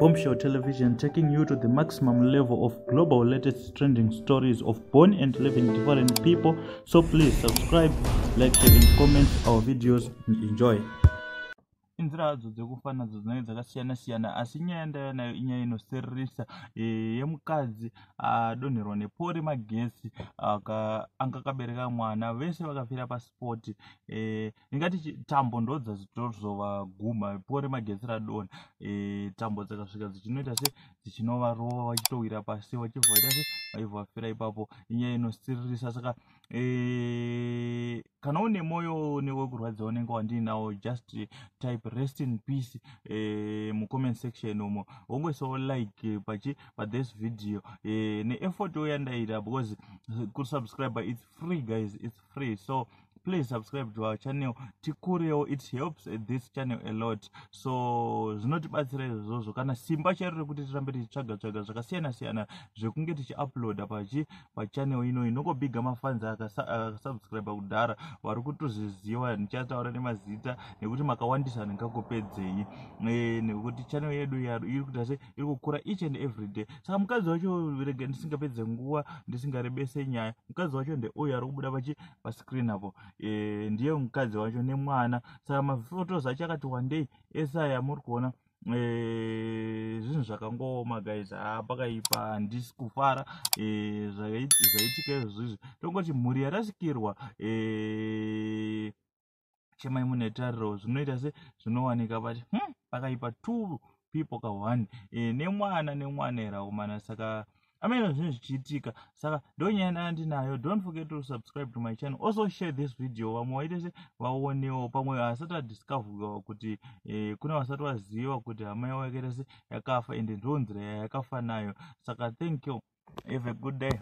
Bombshell Television, taking you to the maximum level of global latest trending stories of born and living different people. So please subscribe, like, share and comment our videos and enjoy. Inzira hadzo dzekufa nadzo dzinenge dzakasiyana siyana, asi nyaya yandaiva nayo inyaya inosiririsa yemukadzi adonherwa nepori magetsi, anga akabereka mwana, vese vakafira paspot. Ingati tambo ndo dzazitozovaguma, pori magetsi radonha, tambo dzakasvika dzichinoita se dzichinovarova, vachitowira pasi, vachibva vaita se vaibva vafira ipapo. Inyaya inosiririsa. Saka kana une mwoyo newekurwadziwa unenge wandinawo, just type "Rest in peace" mucomment section umo, wongoisawo like pachi pathis video neeffort yandaita, because kusubscribe, it's free guys, it's free. So please subscribe to our channel, tikurewo. It helps this channel a lot, so zvinotibatsira izvozvo kana simba chairo rekuti tirambe tichitsvaga tsvaga zvakasiyana siyana zvekunge tichiuploada pachi pachannel ino. Inongobhiga mafans akasubscribe kudhara vari kutozviziva, ndichataura nemazita nekuti makawandisa, ndingakupedzei nekuti channel yedu iri kuita se iri kukura each and every day. Saka mukadzi wacho, rega ndisingapedze nguva, ndisingarebese nyaya, mukadzi wacho ndeuyo ari kubuda pachi pascreen apo. Ndiye mukadzi wacho nemwana. Saka maphotos acho akati wandei ese aya muri kuona. Zvinhu zvakangooma guys, pakaipa, handisi kufara zvaitika izvozvizvi. Tongoti mhuri yarasikirwa, chemai mune tariro, zvinoita se zvinowanika, but pakaipa. Two people ka one, nemwana nemwana eraumana. Saka ameno zvinhu zvichiitika. Saka ndonyaya ndandinayo. Don't forget to subscribe to my channel, also share this video, vamwe vaite se vaonewo, pamwe vasati vadiscoverwa kuti kune vasati vaziva kuti hama yavo yakaita se yakafa, ende ndo nzira yayakafa nayo. Saka thank you, have a good day.